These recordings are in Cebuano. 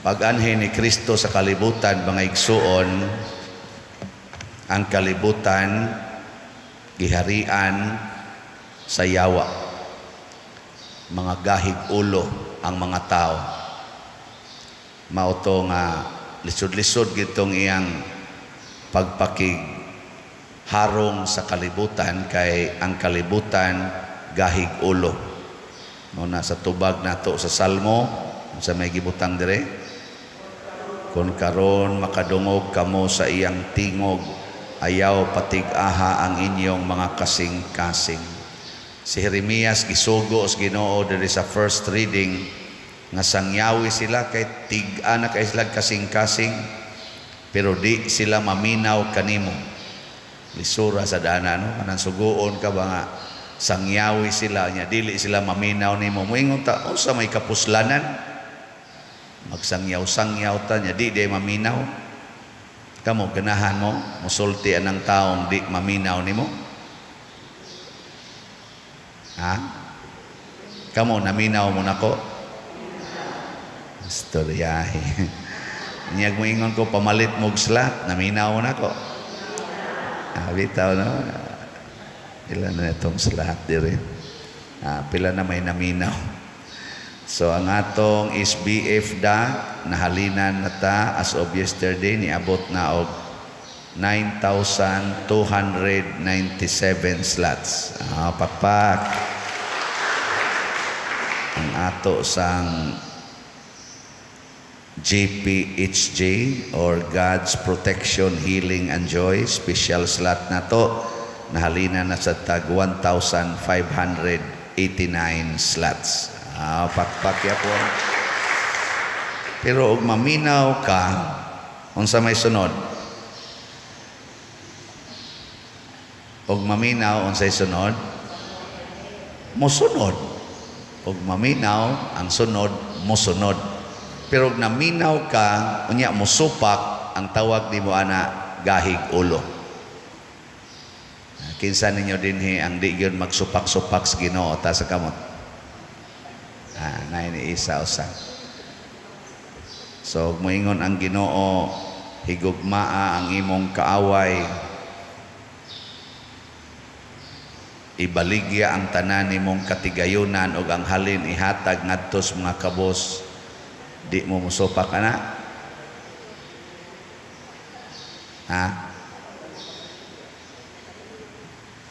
Pag-anhi ni Kristo sa kalibutan, mga igsuon, ang kalibutan giharian sa yawa. Mga gahig ulo ang mga tao. Mao to nga lisod-lisod gitong iyang pagpakig harong sa kalibutan kay ang kalibutan gahig ulo. Mao na sa tubag nato sa Salmo, sa may gibutang dire, "Kung karon makadungog kamo sa iyang tingog, ayaw patig-aha ang inyong mga kasing-kasing." Si Jeremias gisugo sa Ginoo diri sa first reading nga sangyawi sila kay tig-a na kay sila kasing-kasing, pero di sila maminaw kanimo. Lisura sa dana, no? Kanang suguon ka ba nga sangyawi sila nya dili sila maminaw nimo. Moingon ta, unsa may kapuslanan? Magsangyaw-sangyaw ta nya di di maminaw. Kamo, ganahan mo musulti anang taong di maminaw nimo? Ha? Kamo, naminaw mo nako? Istoryahe. Niyag moingon ko pamalit mo og slot, naminaw mo nako? Ah, bitaw, no? Pila na itong slot dire? Ah, pila na may naminaw? So ang atong SBF da nahalinan na ta as of yesterday, niabot na og 9,297 slots. Ah, pakpak. Ang ato sang GPHJ or God's Protection, Healing and Joy special slot na to, nahalinan na sa tag 1,589 slots. Ah, pakpak yapon. Pero og maminaw ka, unsa may sunod? Og maminaw, unsay sunod? Mosunod. Og maminaw, ang sunod, mosunod. Pero og naminaw ka, unya mosupak, ang tawag nimo ana gahig ulo. Kinsa ninyo dinhi ang di gyud magsupak-supak sa Ginoo? Ta sa kamot. Ah, nay ni isa usa. So moingon ang Ginoo, higugmaa ang imong kaaway, ibaligya ang tanan nimong katigayunan ug ang halin ihatag ngadto sa mga kabos, di mo mosupak ana? Ha?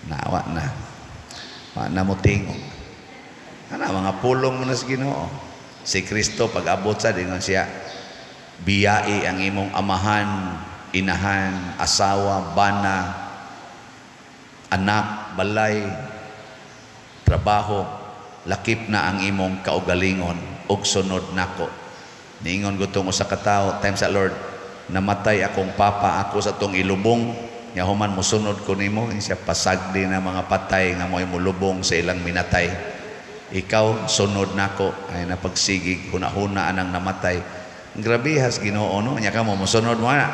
Nawa na. Wa na mo tingog. Ana mga pulong mo na sa Ginoo. Si Kristo pag abot sa dingon siya, biyai ang imong amahan, inahan, asawa, bana, anak, balay, trabaho, lakip na ang imong kaugalingon ug sunod nako. Niingon gutong usa ka tawo, time sa Lord, namatay akong papa, ako sa tong ilubong, nya human mosunod ko nimo. Siya, pasagdi na mga patay nga mo'y molubong sa ilang minatay. Ikaw, sunod nako. Ay napagsigig huna-huna anang namatay. Grabehas Ginoo, no? Nya kamo, mosunod mo na?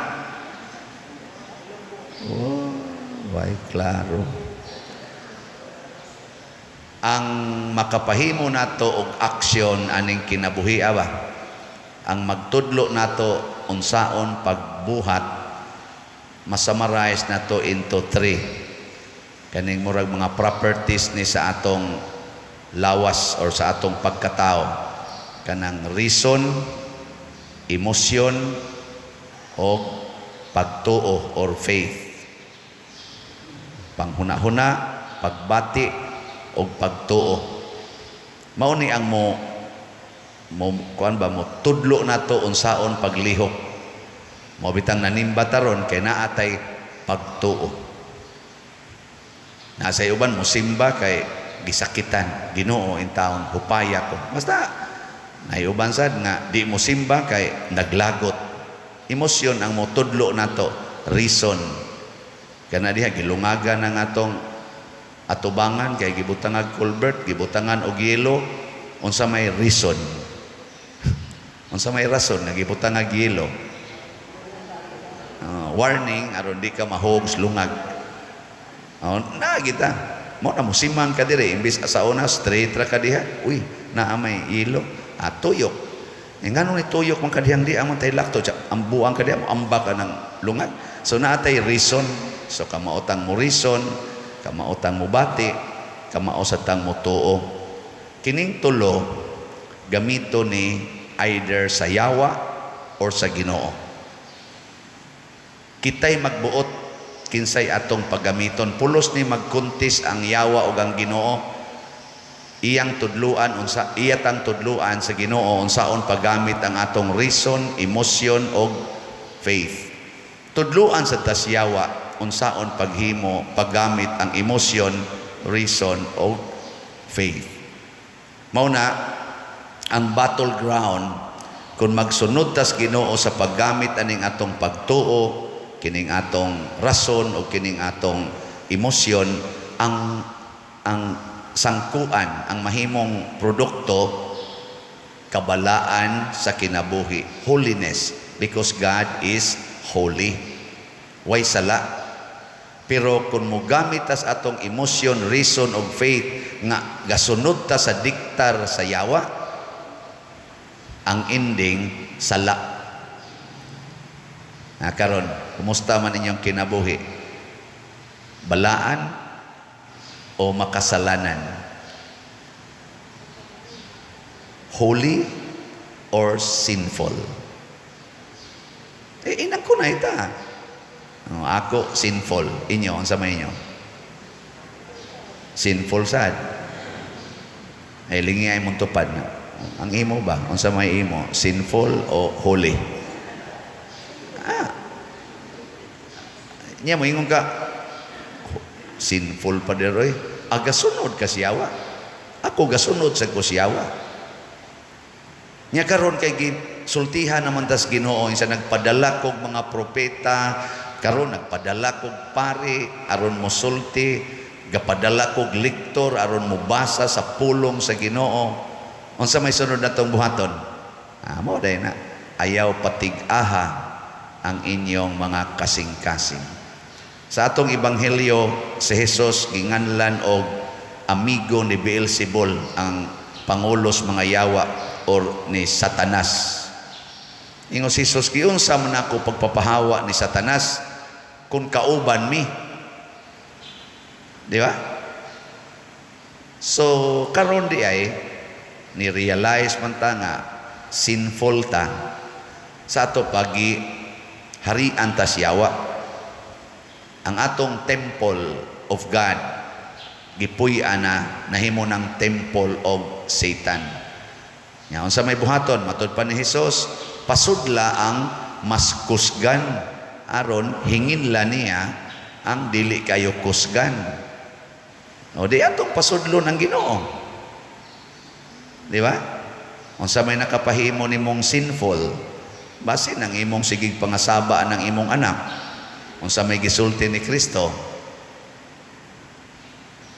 Oh, why klaro. Ang makapahimo nato og aksyon aning kinabuhi ba? Ang magtudlo nato unsaon pagbuhat, masummarize nato into three. Kaning murag mga properties ni sa atong lawas or sa atong pagkatao. Kanang reason, emosyon, o pagtuo or faith. Panghuna-huna, pagbati, o pagtuo. Mao ni ang mo mo kuan ba, mo tudlo nato unsaon paglihok. Mo bitang nanimba taron kay naa tay pagtuo. Nasa uban mo simba kay gisakitan, Ginoo in taon hupaya ko. Basta nay uban sad nga di mo simba kay naglagot. Emosyon ang motudlo nato, reason. Kana diha gilungagan ang atong atubangan kay gibutangan culvert, gibutangan og yelo, unsa may reason? Unsa may rason nga gibutangan yelo? Warning aron di ka mahog lungag. Oh, na kita. Mo na mosimang ka dire imbis sa una straight ra ka diha. Uy, naa may yelo. Ah, tuyok. Eh, nganong nituyok man kadiyang di man tay lakto, ang buang kadiya mo amba ka ng lungag. So naatay reason. So kamaotang mo reason, kamaotang mo bati, kamao sa tang mo tuo. Kining tulo gamito ni either sa yawa or sa Ginoo. Kitay magbuot kinsay atong paggamiton. Pulos ni magkuntis ang yawa ug ang Ginoo. Iyang tudluan unsa iya tang tudluan sa Ginoo unsaon paggamit ang atong reason, emotion og faith. Tudluan sa tas yawa unsaon paghimo paggamit ang emotion, reason og faith. Mao na ang battleground, kung magsunod tas Ginoo sa paggamit aning atong pagtuo, kining atong rason o kining atong emosyon, ang sangkuan, ang mahimong produkto, kabalaan sa kinabuhi, holiness, because God is holy. Way sala. Pero kung mogamit tas atong emosyon, reason ug faith nga gasunod ta sa diktar sa yawa, ang ending sala. Na karon, kumusta man inyong kinabuhi? Balaan o makasalanan? Holy or sinful? Eh, inang ko na ita. Oh, ako, sinful. Inyo, ang sama inyo? Sinful sad. Ay, lingi ay mong tupad na. Ang imo ba? Unsa may imo? Sinful o holy? Ah. Nya mo ingon ka, sinful pa diroy. Aga sunod ka siyawa. Ako gasunod sa ko siyawa. Nya karon kay sultihan naman tas Ginoo sa nagpadala kog mga propeta, karon nagpadala kog pari aron mo sulti, gapadala kog lektor aron mo basa sa pulong sa Ginoo. Unsa may sunod natong buhaton? Ah, mo day na. Ayaw patig-aha ang inyong mga kasing-kasing. Sa atong ebanghelyo, si Jesus ginganlan og amigo ni Beelzebul, ang pangulos mga yawa or ni Satanas. Ingon si Jesus, giunsa man ako pagpapahawa ni Satanas kung kauban mi. Di ba? So karon di ay ni realize man ta nga sinful ta sa ato pagi harian ta siyawa. Ang atong temple of God gipuy-an na, nahimo ng temple of Satan. Nya unsa may buhaton matud pa ni Jesus, pasudla ang mas kusgan aron hinginla niya ang dili kayo kusgan. O di atong pasudlon ang Ginoo. Di ba? Unsa may nakapahimo nimong sinful, basin ang imong sigig pangasaba ng imong anak. Unsa may gisulti ni Kristo?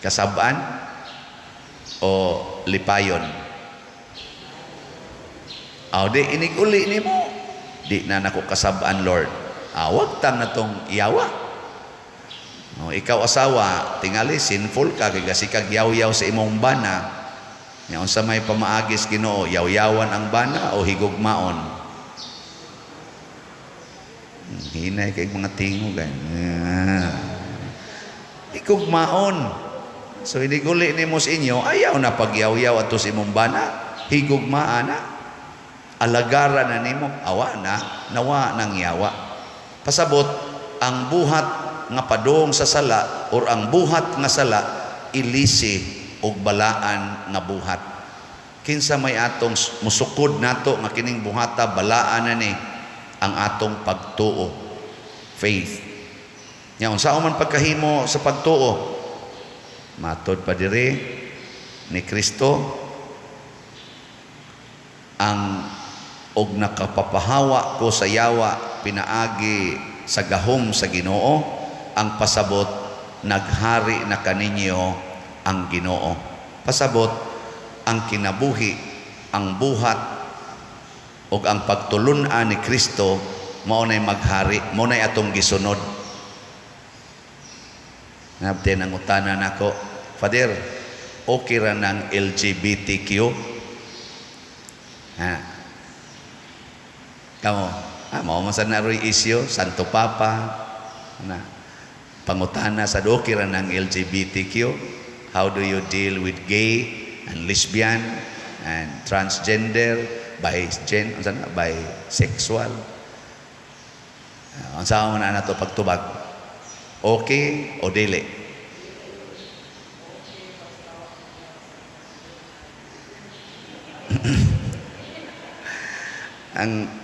Kasabaan o lipayon? Aw di inig-uli nimo. Di na nako kasabaan, Lord. Wag tang natong iyawa. No, ikaw asawa, tingali sinful ka kay gasikag yaw-yaw sa imong bana. Nya unsa may pamaagis Ginoo, yaw-yawan ang bana o higugmaon? Hinay kay mga tingog ay. Higugmaon. So iniguli nimo sa inyo, ayaw na pagyaw-yaw ato sa imong bana, higugmaan na. Alagara na nimo, awa na, nawa nang yawa. Pasabot, ang buhat nga padong sa sala or ang buhat nga sala ilisi og balaan nga buhat. Kinsa may atong musukod nato nga kining buhata balaan na ni? Ang atong pagtuo, faith. Nya unsa man pagkahimo sa pagtuo? Matod pa diri ni Kristo, ang og nakapapahawa ko sa yawa pinaagi sa gahom sa Ginoo, ang pasabot naghari na kaninyo ang Ginoo. Pasabot ang kinabuhi, ang buhat ug ang pagtulun-an ni Kristo mao nay maghari, mao nay atong gisunod. Nabte nang utana nako, "Father, okay ra ng LGBTQ?" Ha. Kamo, mao man sad na roy issue, Santo Papa, na pangutana sa okay ra ng LGBTQ, how do you deal with gay and lesbian and transgender, bi gen, unsa na, bisexual? Unsa man na nato pagtubag? Okay o dili?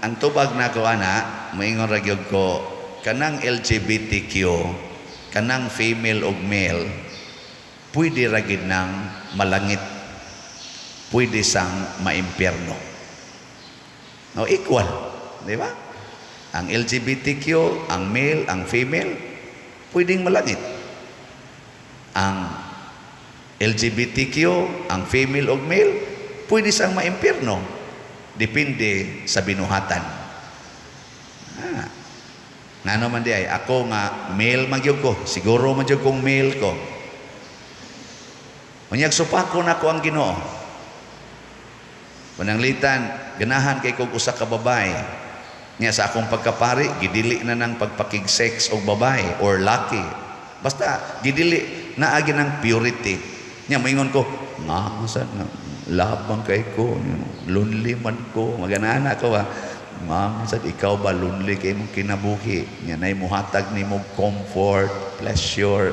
Ang tubag nako ana, moingon ra gyud ko kanang LGBTQ, kanang female ug male, pwede ra gid nang malangit, pwede sang maimpyerno. No, equal, di ba? Ang LGBTQ, ang male, ang female, pwedeng malangit. Ang LGBTQ, ang female ug male, pwede sang maimpyerno. Depende sa binuhatan. Ngano man di ay, ako nga male man gyud ko, siguro man gyud kong male ko. Unyag supako nako ang Ginoo. Pananglitan, ganahan kay kog usa ka babae. Nya sa akong pagkapari, gidili na nang pagpakig-sex og babae or laki. Basta gidili naagi ng purity. Nya moingon ko, nga sa nga labang kay ko, lonely man ko, maganana ko ba. Ma'am, sad ikaw ba lonely kay imong kinabuhi? Nya nay muhatag nimo comfort, pleasure.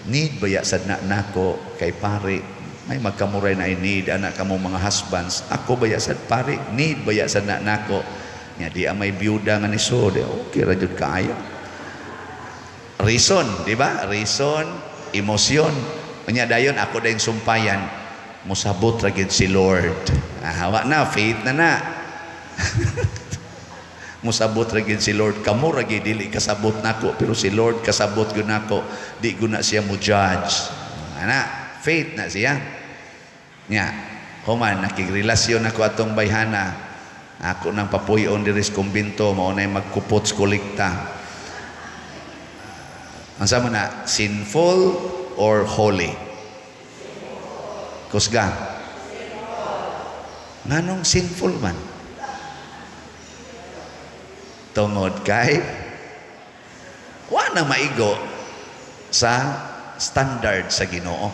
Need ba ya sad na nako kay pare? May magkamuray na I need anak kamo mga husbands. Ako ba ya sad pare? Need ba ya sad na nako? Nya di may byuda nga ni so, di okay ra jud kaayo. Reason, di ba? Reason, emosyon. Unya dayon ako dayong sumpayan, musabot ra gyud si Lord. Wa na, faith na na. Musabot ra gyud si Lord. Kamo ra gyud dili kasabot nako, pero si Lord kasabot gyud nako. Di gyud na siya mo judge. Ana, faith na siya. Nya, human nakigrelasyon ako atong bayhana. Ako nang papuy-on diri sa kumbento, mao nay magkupot sa kolekta. Unsa man na, sinful or holy? Kusga. Nganong sinful man? Tungod kay wa na maigo sa standard sa Ginoo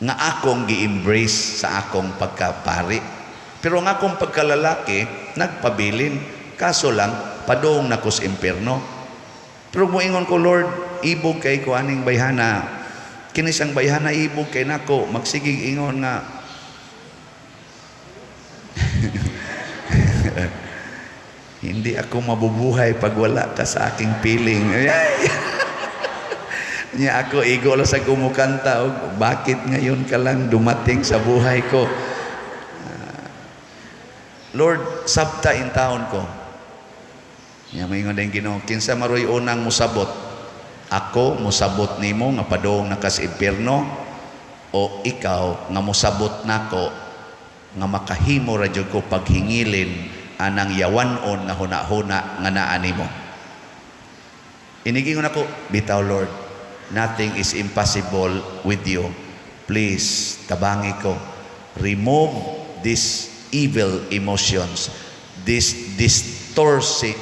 nga akong gi-embrace sa akong pagkapari. Pero ang akong pagkalalaki nagpabilin, kaso lang padung na ko sa impierno. Pero moingon ko, "Lord, ibog kay ko aning bayhana. Kini siyang bayhana ibog kay nako," magsigig ingon nga hindi ako mabubuhay pag wala ka sa aking piling. Ay! Nya ako igo lang sa kumukanta og bakit ngayon ka lang dumating sa buhay ko. Lord, sabta in taon ko. Nya moingon din Ginoo, kinsa maroy unang musabot? Ako musabot nimo nga padung na ka sa impierno o ikaw nga musabot nako nga makahimo ra jud ko paghingilin anang yawanon nga huna-huna nga naa nimo? Inigingon ako, "Bitaw Lord, nothing is impossible with you. Please, tabangi ko. Remove these evil emotions, this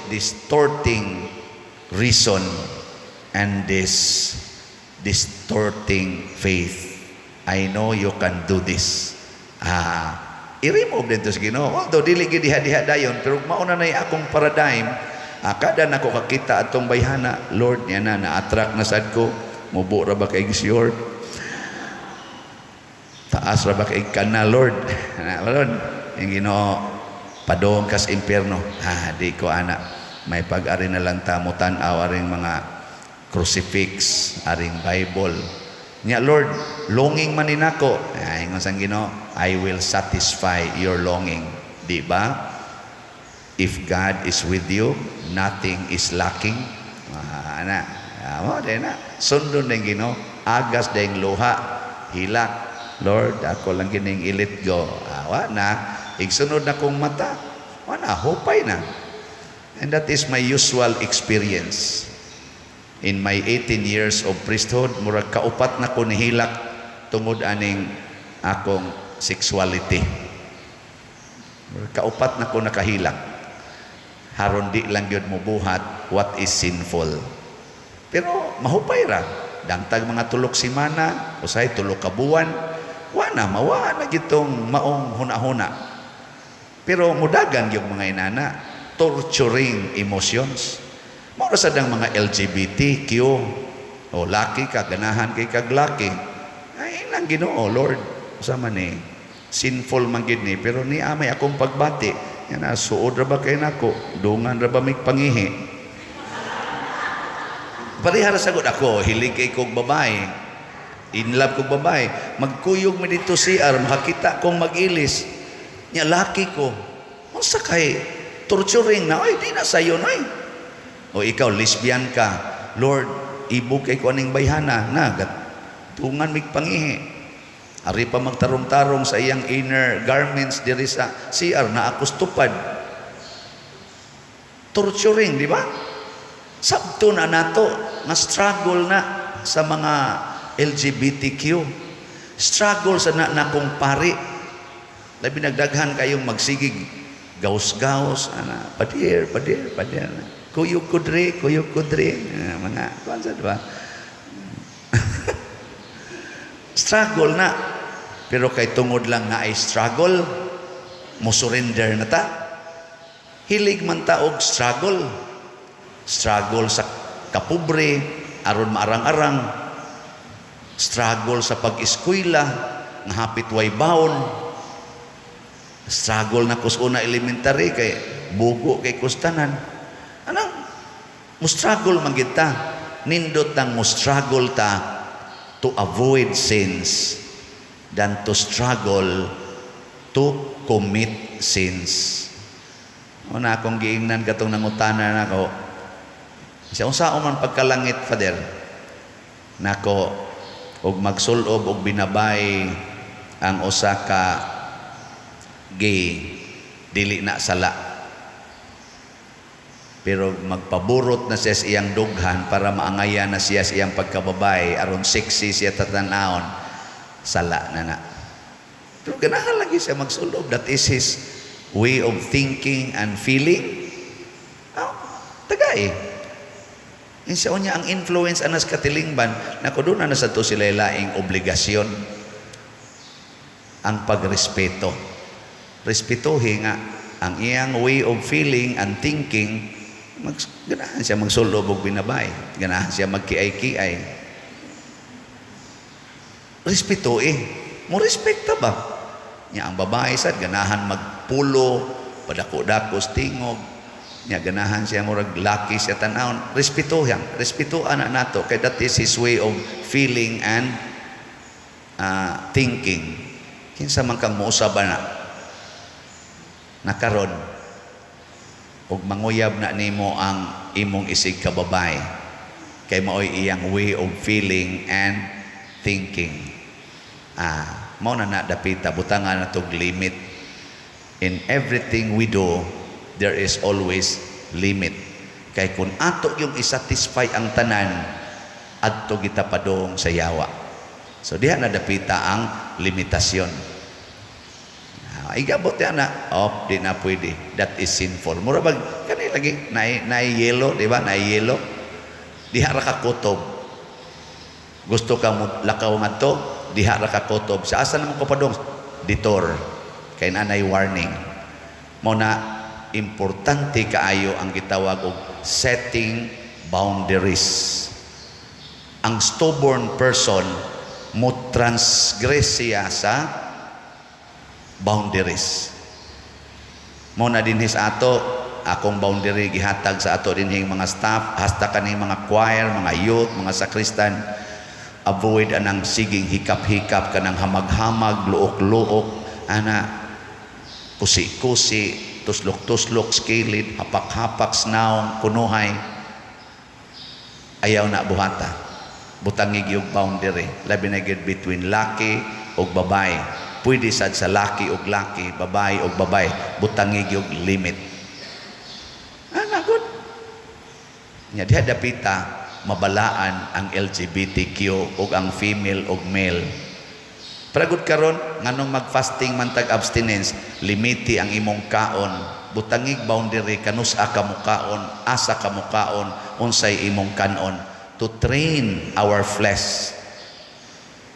distorting reason, and this distorting faith. I know you can do this." I-remove din to sa Ginoo. Although dili gyud diha-diha dayon, pero mauna na akong paradigm. Kada nako kakita atong bayhana, Lord, niya na na-attract na sad ko. Mubo ra ba kay sure? Taas ra ba kay kana, Lord? Na, Lord, yung Ginoo, padong kas impierno. Di ko ana. May pag-ari na lang ta mo tan-aw aring mga crucifix, aring Bible. Nya Lord, longing man ni nako. Ay, ingon sang Ginoo, "I will satisfy your longing." Di ba? If God is with you, nothing is lacking. Ana. Mo di na. Sundon din Ginoo, agas ding luha, hilak. "Lord, ako lang kining i-let go." Wa na. Igsunod na kong mata. Wa na, hupay na. And that is my usual experience. In my 18 years of priesthood, murag kaupat na ko nihilak tungod aning akong sexuality. Kaupat na ko nakahilak. Haron di lang gyud mo buhat what is sinful. Pero mahupay ra. Dangtag mga tulok semana, usahay tulok ka buwan, wa na, mawa na gitong maong huna-huna. Pero mudagan yung mga inana, torturing emotions. Mao ra sad ang mga LGBTQ. O laki ka, ganahan kay kag laki. Ay nang Ginoo, Lord, usa man ni sinful man gid ni, pero ni amay akong pagbati. Yan na, suod ra ba kay nako, dungan ra ba mig pangihi. Pareha ra sagod ako, hilig kay kog babae. In love kog babae. Magkuyog mi dito CR, makakita kong mag-ilis. Nya laki ko. Unsa kay torturing na, ay di na sayo na. O ikaw lesbian ka. Lord, ibog kay ko aning bayhana na tungan mig pangihi. Ari pa magtarong-tarong sa iyang inner garments diri sa CR na ako tupad. Torturing, di ba? Sabto na nato nga struggle na sa mga LGBTQ. Struggle sa na nakong pari. Labi nagdaghan kayong magsigig gaus-gaus ana, padir, padir, padir. Kuyog kudri, kuyog kudri. Ah, mga kuan sa, di ba? Struggle na. Pero kay tungod lang nga ay struggle, mo surrender na ta. Hilig man ta og struggle. Struggle sa kapobre, aron maarang-arang. Struggle sa pag-eskwela, nga hapit way baon. Struggle na kus una elementary kay bugo kay kustanan. Anang mo struggle man gid ta. Nindot nang mo struggle ta to avoid sins than to struggle to commit sins. Una akong giingnan katong nangutana nako. Siya, unsa man pagkalangit, Father? Nako, og magsulob og binabay ang usa ka gay, dili na sala. Pero magpaburot na siya sa iyang dughan para maangayan na siya sa iyang pagkababay aron sexy siya tatanawon, sala na na. Pero ganahan lagi siya magsulob. That is his way of thinking and feeling. Oh, tagay. Insa niya ang influence anas katilingban, nako, doon na sa to sila laing obligasyon ang pagrespeto. Respetuhin nga ang iyang way of feeling and thinking. Ganahan siya magsulob og binabay, ganahan siya magkiay-kiay. Respetuhin. Mo respekta ba? Nya ang babae sad ganahan magpulo, padako-dako tingog. Nya ganahan siya murag laki siya tan-awon. Respetuhan, respetuhan na nato kay that is his way of feeling and thinking. Kinsa man kang mousab na nakaron og manguyab na nimo ang imong isig ka babae kay maoy iyang way of feeling and thinking. Ah, mao na na dapita butangan na tog limit. In everything we do, there is always limit. Kay kung ato yung isatisfy ang tanan, adto kita padung sa yawa. So diha na dapita ang limitasyon. Ah, igabot yan na, oh, di na pwede. That is sinful. Mura bag, kani lagi, naay yelo, di ba? Naay yelo. Diha ra ka kutob. Gusto ka mo lakaw ngadto, diha ra ka kutob. Sa asa naman ko padung? Detour. Kay nanay warning. Mo na importante kaayo ang gitawag og setting boundaries. Ang stubborn person mo transgress siya sa boundaries. Mo na dinhi sa ato, akong boundary gihatag sa ato dinhing mga staff, hasta kaning mga choir, mga youth, mga sakristan, avoid anang siging hikap-hikap, kanang hamag-hamag, luok-luok, ana, kusi-kusi, tuslok-tuslok, skilid, hapak-hapak, snaong, kunuhay. Ayaw na buhata. Butangig yung boundary. Labi na gyud between laki ug babae. Pwede sad sa laki ug laki, babae ug babae. Butangig yung limit. Ah, good. Nya diha dapita mabalaan ang LGBTQ ug ang female ug male. Pero karon, nganong mag-fasting man tag abstinence? Limiti ang imong kaon, butangig boundary kanus-a ka mukaon, asa ka mukaon, unsay imong kanon, to train our flesh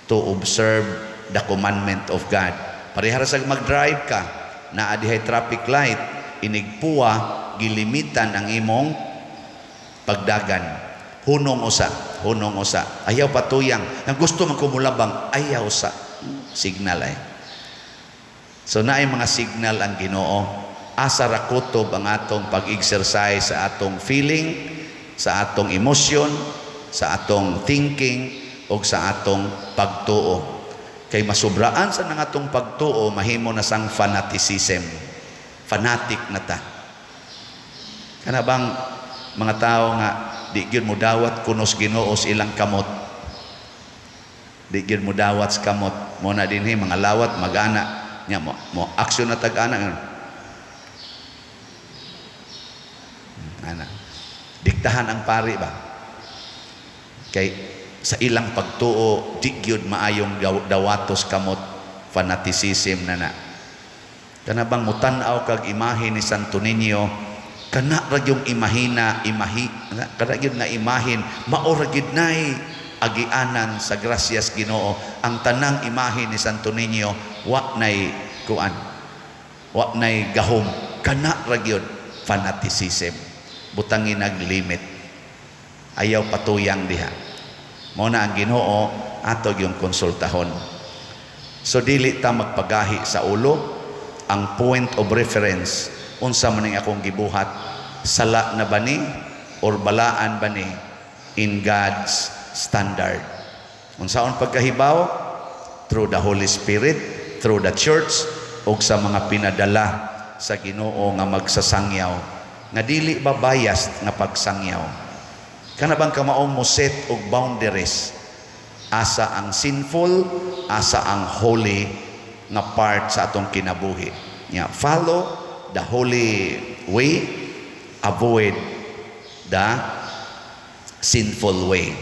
to observe the commandment of God. Parehara sa mag-drive ka, naa dihay traffic light, inigpuwa, gilimitan ang imong pagdagan. Hunong usa, hunong usa. Ayaw patuyang. Ang gusto man kumulabang, ayaw sa signal ay. So naay mga signal ang Ginoo. Asa ra kutob ang atong pag-exercise sa atong feeling, sa atong emotion, sa atong thinking, o sa atong pagtuo. Kay masubraan sa nang atong pagtuo, mahimo na sang fanaticism. Fanatic na ta. Kana bang mga tao nga di gyud mo dawat kunos Ginoo sa ilang kamot. Di gyud mo dawat sa kamot. Mo na dinhi mga lawat magana nya mo aksyon na tag-ana. Ana. Diktahan ang pari ba? Kay sa ilang pagtuo di gyud maayong dawatos kamot, fanaticism na na. Kana bang mutan-aw kag imahe ni Santo Niño, kana ra yung imahina, imahi, kana gyud nga imahin, mao ra gyud nay agianan sa grasyas Ginoo. Ang tanang imahe ni Santo Niño wa nay kuan, wa nay gahom, kana ra gyud fanaticism. Butangin nag limit. Ayaw patuyang diha. Mao na ang Ginoo ato yung konsultahon. So dili ta magpagahi sa ulo. Ang point of reference, unsa man ning akong gibuhat, sala na ba ni or balaan ba ni in God's standard? Unsaon pagkahibaw? Through the Holy Spirit, through the church, ug sa mga pinadala sa Ginoo nga magsasangyaw nga dili ba biased nga pagsangyaw. Kana bang kamaong mo set og boundaries, asa ang sinful, asa ang holy nga part sa atong kinabuhi. Nya follow the holy way, avoid the sinful way.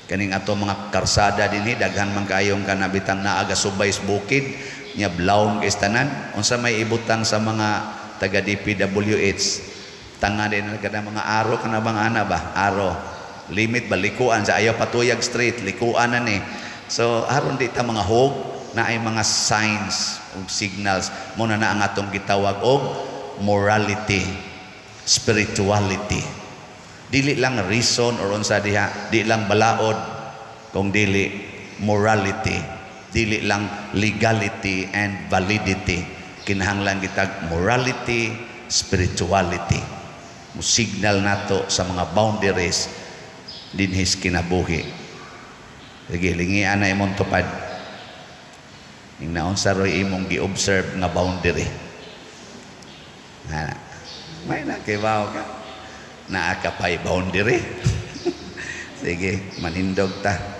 Kaning ato mga karsada dinhi, daghan man kayong kanabitang naa subay sa bukid nya blawon kay tanan. Unsa may ibutang sa mga taga DPWH, tanga din na kada mga aro, kana bang ana ba, aro limit ba, likuan sa ayaw patuyag street, likuan na ni. So aron di ta mga hog na ay mga signs ug signals mo na na ang atong gitawag og morality, spirituality. Dili lang reason or unsa diha, di lang balaod, kung dili morality, dili lang legality and validity. Kinahanglan kitag morality, spirituality. Mo signal nato sa mga boundaries dinhis kinabuhi. Sige, lingian na imong tupad. Ning naunsa roy imong gi-observe nga boundary. Na, may na kibaw ka. Naa ka pa'y boundary. Sige, manindog ta.